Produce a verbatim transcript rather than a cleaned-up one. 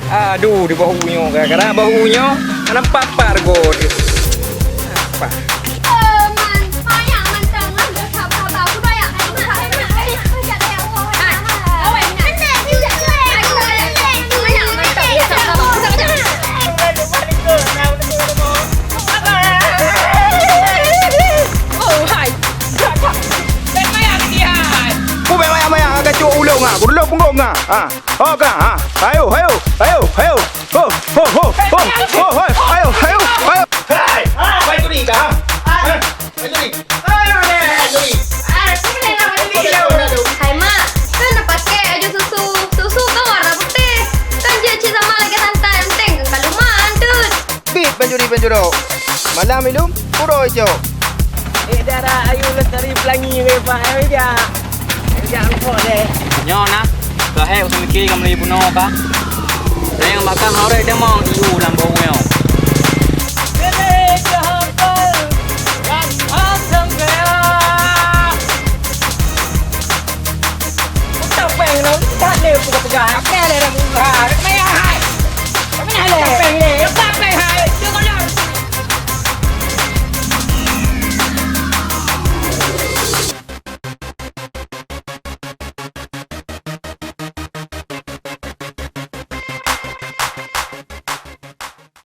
Aduh, di bawah u nyoe, kadang-kadang bawah u nyoe, hana nampak pat rego. Apa? Oh, hai. Bèk maya keu jihad. Ku bèk maya-maya ngon kacok ulông ah. Ku dulông punggông ah. Ah. Ho ka. Ah. Ayo, ayo, ayo, ayo. Ho, ho, ho, ho, ho, ho. Ayo, ayo, ayo. Hai, hai, turi ka. Ah. Hai, turi. Hai, turi. Hai, turi. Hai, mak. Kan dah pakai baju susu. Susu kan warna putih. Kan jeuet cit sama lagèe santan. Enteng kan kaluman tu. Bit pancuri-pancurok. Malam ilum, uroe icok. Eh, dara ayu lestari pelangi weh, Pak. Eh, jak. Eh, jak angkot deh. Nyoe na, keuhai usah miké ka meuli bunoe ka. Nyang bakam horeuh deungoe iu lam bawah